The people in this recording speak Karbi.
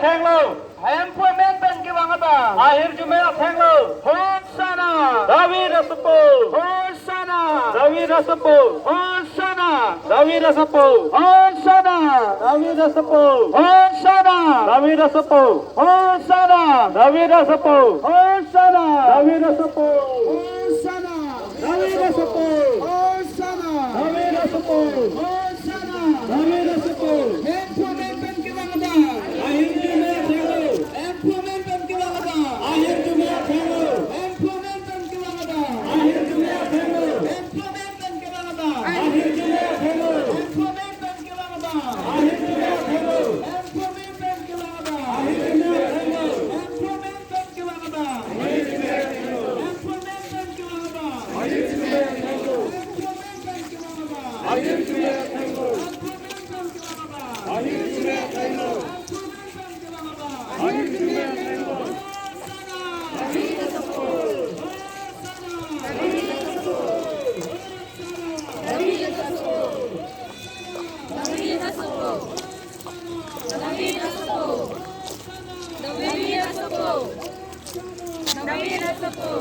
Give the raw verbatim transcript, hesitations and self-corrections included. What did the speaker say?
Thenglo. Hemphu amen pen kevang abang. Ahirjume athenglo. Hosanna. David asopo. Hosanna. David asopo. Hosanna. David asopo. Hosanna. David asopo. Hosanna. David asopo. Hosanna. David asopo. Hosanna. David asopo. Hosanna. David asopo. Hosanna. David asopo. Hosanna. David asopo. Hemphu amen pen kevang abang. Ahirjume athenglo. Hemphu amen pen kevang abang. Ahirjume athenglo. Hemphu amen pen kevang abang. Ahirjume athenglo. Hemphu amen pen kevang abang. Ahirjume athenglo. Hemphu amen pen kevang abang. Ahirjume athenglo. Hemphu amen pen kevang abang. Ahirjume athenglo. Hemphu amen pen kevang abang. Ahirjume athenglo. Hemphu amen pen kevang abang. Ahirjume athenglo. Hemphu amen pen kevang abang. Ahirjume athenglo. Hemphu amen pen kevang abang. Ahirjume athenglo. Hemphu amen pen kevang abang. Ahirjume athenglo. Hosanna. Hosanna. Hosanna. David asopo. David asopo. David asopo. David asopo.